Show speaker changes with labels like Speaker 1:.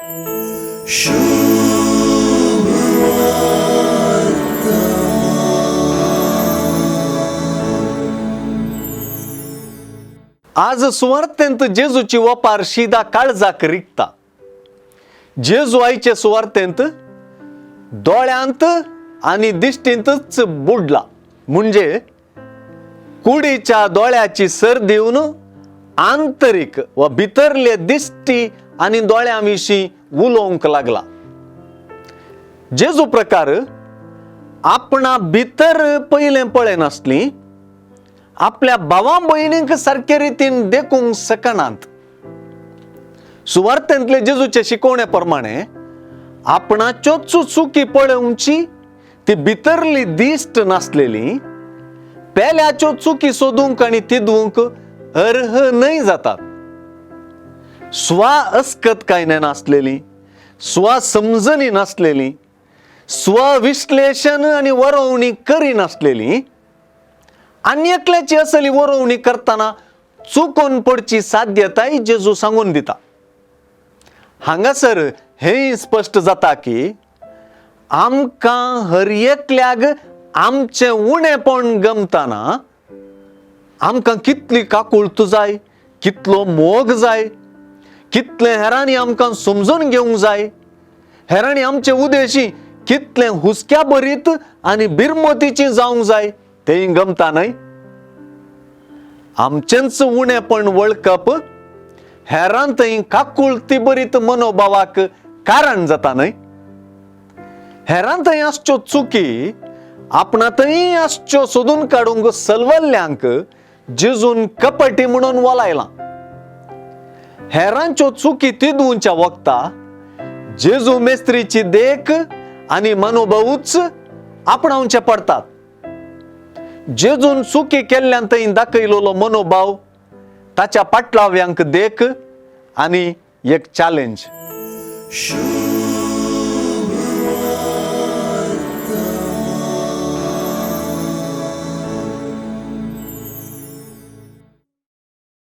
Speaker 1: आज सुवार्थेंत जेजूची वपार शिदा काळजाक रिगता. जेजू आयचे सुवार्थेंत दोळ्यांत आनी दिश्टींतच बुडला, म्हणजे कुडीच्या दोळ्याची सर दिवन आंतरीक वा भितरले दिश्टी आनी दोळ्यां विशीं उलोवंक लागला. जेजू प्रकार आपणा भितर पयलें पळयनासली, आपल्या भावां भयणींक सारके रितीन देखूंक शकनात. सुवार्थेंतले जेजूचे शिकवणे प्रमाणे आपणाच्योच चुकी पळोवची ती भितरली दिश्ट नासलेली पेल्याच्यो चुकी सोदूंक आनी तिदूंक अर्ह न्हय जातात. स्वा अस्कत काय नासलेली, स्वा समजणी नासलेली, स्वविश्लेशण आनी वरोवणी करिनासलेली आनी एकल्याची असली वरोवणी करतना चुकोन पडची साध्यताय जेजू सांगून दिता. हांगासर हेंय स्पश्ट जाता की आमकां हर एकल्याक आमचें उणेपण गमतना आमकां कितली काकुळट जाय, कितलो मोग जाय, कितले हेरांनी आमकां समजून घेवंक जाय, हेरांनी आमचे उदेशी कितलें हुस्क्या भरीत आनी बिरमतीची जावंक जाय तेंय गमता न्हय. आमचेंच उणेपण वळखप हेरां थंय काकुळती भरीत मनोभावाक कारण जाता न्हय. हेरां थंय आसच्यो चुकी आपणा थंय आसच्यो सोदून काडूंक सलवल्ल्यांक जेजून कपटी म्हणून वलायलां. हेरांच्यो चुकी तिदूंच्या वखता जेजू मेस्त्रीची देख आनी मनोभावूच आपणावचे पडतात. जेजून चुकी केल्ल्यान थंय दाखयलेलो मनोभाव ताच्या पाटलाव्यांक देख आनी एक चॅलेंज.